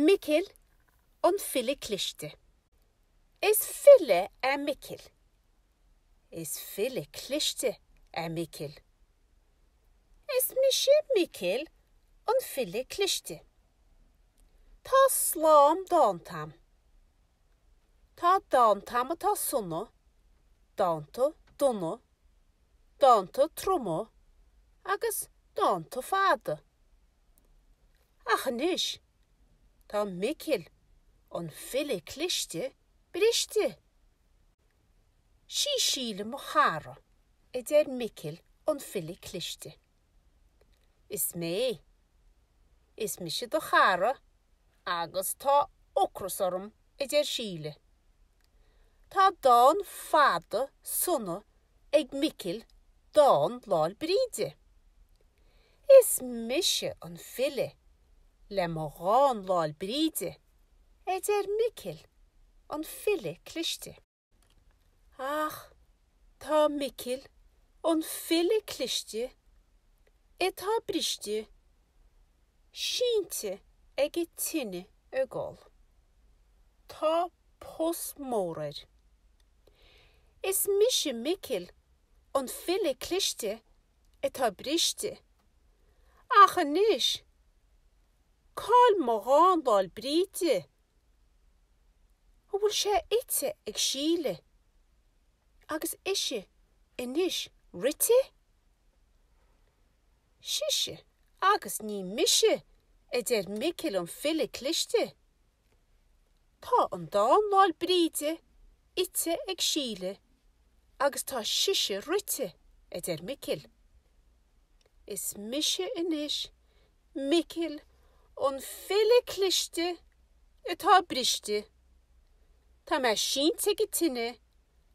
Micil, an file cliste. Is file é Micil. Is file cliste é Micil. Is mise Micil, an file cliste. Tá slám dánta a'm. Tá dánta a'm atá sona, dánta dona, dánta troma agus dánta fada. Ach anois, tá Micil, an file cliste, briste. 'Sí Síle mo chara, a deir Micil an file cliste. Is mé. Is mise do chara agus tá ocras orm, a deir Síle. Tá dán fada sona ag Micil dán Lá'l Bríde. Is mise an file le mo dhán Lá'l Bríde, a deir Micil, an file cliste. Ach tá Micil, an file cliste, atá briste, sínte ag an tine ag gol. Tá pus mór air. Is mise Micil, an file cliste, atá briste. Ach anois, cá'il mo dhán Lá'l Bríde? An bhfuil sé ite ag Síle? Agus ise anois rite? Sise agus ní mise, a deir Micil an file cliste. Tá an dán Lá'l Bríde ite ag Síle agus tá sise rite, a deir Micil. Is mise anois Micil an file cliste atá briste. Tá mé sínte ag an tine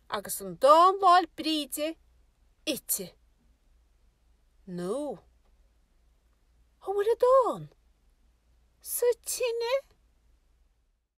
agus an dán Lá'l Bríde ite. Nó, an bhfuil an dán sa tine?